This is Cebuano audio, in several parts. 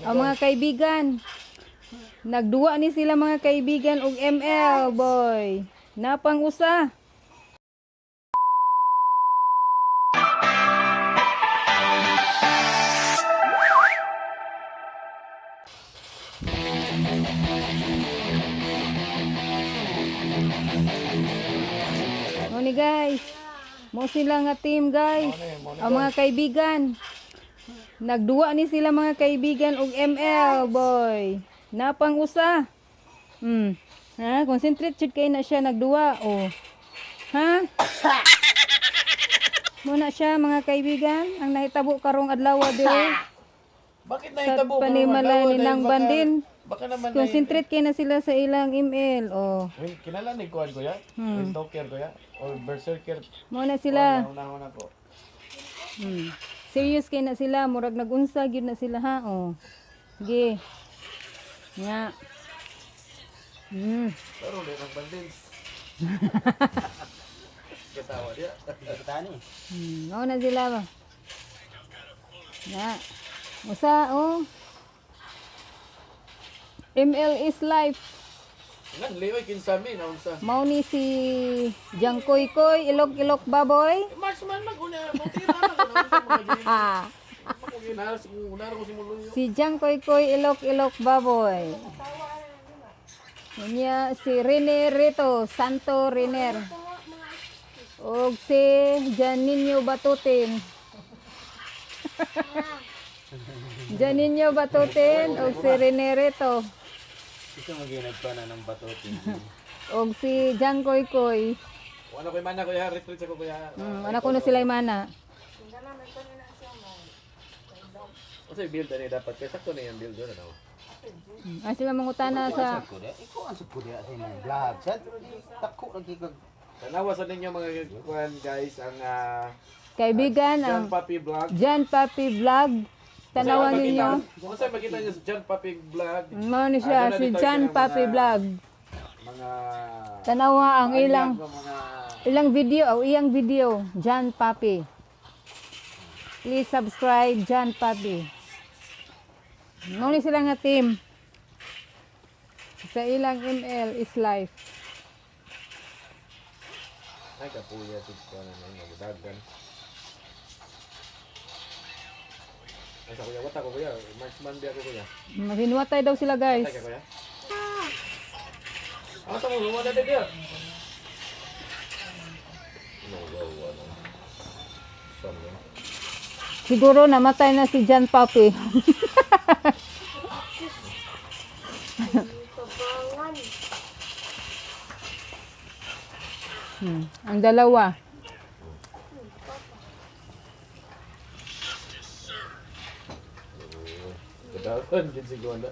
Ang mga kaibigan. Nagduwa ni sila, mga kaibigan, og ML boy. Napang usa. Mo ni, guys. Mo sila nga team, guys. Ang mga kaibigan. Nagduwa ni sila, mga kaibigan, og ML boy. Napang usa. Ha, concentrate jud kay na siya nagduwa oh. Ha? Muna siya, mga kaibigan, ang nahitabo karong adlaw dire Bakit sa nahitabo ko panimala ni Nang Bandin. Baka naman na Concentrate kay na sila sa ilang ML oh. Well, kinala ni kuan kuya? Windtalker kuya? Or Berserker? Muna sila. Una-una ko. Serious kay na sila, murag nagunsa gyud na sila ha oh. Sige. Nga. Pero ulit ang bandins. Katawa niya. Mao na sila ba. Nga. Usa oh. ML is life. Ngan, liway kinsami na unsa. Mao ni si Jangkoy Koy, Ilok Ilok Baboy. Eh, Marksman maguna, mo tira na kuna unsa mga gini. Ah, Makuginahal sa ko si Muluyo. si Jangkoy Koy, Ilok Ilok Baboy. Unya si Rene Rito, Santo Rener. Og si Janinho Batutin. Janinho Batutin og si Rene Rito. Ito maginag pa na ng batutin. Og si Jangkoy Koy. Ano koy mana kuya, retreat sa ko kuya. Anak ko na sila mana. Unsa yung build ani dapat kay sakto na yung build doon ano. Ah, sila mangutana sa Ko dia, ikaw ang sugod dia sa imong vlog. Sa tako lagi kag Tanawa sa ninyo mga kuan guys ang kaibigan ang John Papi Vlog. John Papi Vlog. Tanawan ninyo. Kung saan makita niyo sa John Papi Vlog, Mao ni siya Ah, doon na si dito John yung Papi Vlog. mga Tanawa ang ilang mga ilang video o iyang video, John Papi. Please subscribe John Papi. Mao ni sila nga team. Sa ilang ML is life. Ay, kapuya si kuan ano yung dagan. Ay, sa kuya, wata ko kuya. Marksman di ako kuya. Hinuwatay daw sila, guys. Patay ka kuya. Ah, sa mo wala na dia. No, go ano. Saan yun? Siguro namatay na si John Papi. Ang dalawa. Kadagan gid siguro na.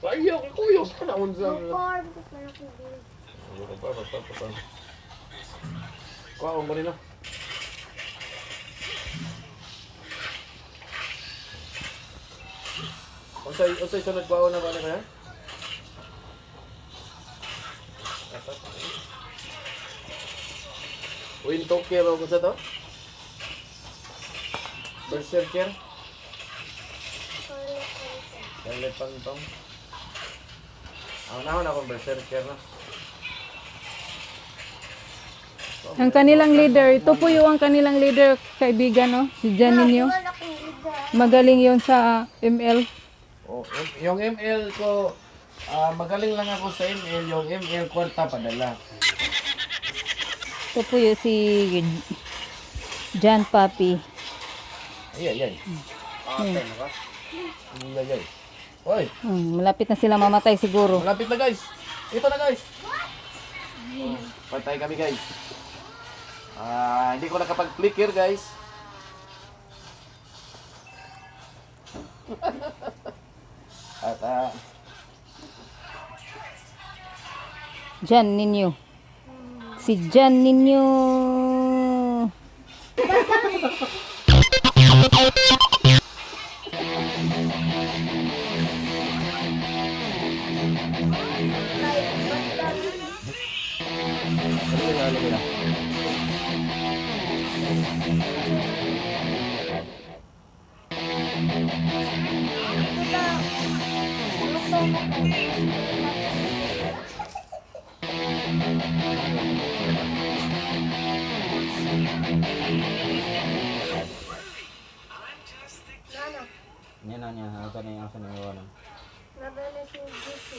Ayaw, kuya, kana unsa. Pa pa pa pa pa. Kuha ko nila. Unsay unsay sunod kuha na ba ni kaya? Win Tokyo o kung sa to? Berserker? Scarlet Phantom. Ang nahon akong Berserker na. Ang kanilang leader, ito po yung ang kanilang leader, kaibigan, no? Si Janinho. Magaling yon sa ML. Oh, yung ML ko, magaling lang ako sa ML, yung ML kwarta padala. Ito po yung si John Papi. Ay, ay, ay. Patay na ba? Ay, ay, ay. Oy, Malapit na sila mamatay siguro. malapit na guys. Ito na guys. Oh, patay kami guys. Ah, hindi ko nakapag-flicker guys. At John Ninyo. Si John Ninyo. Ano yung ano nila? Nana. Niya na niya, asa na yung asa na yung wala. Nabala si Jesse.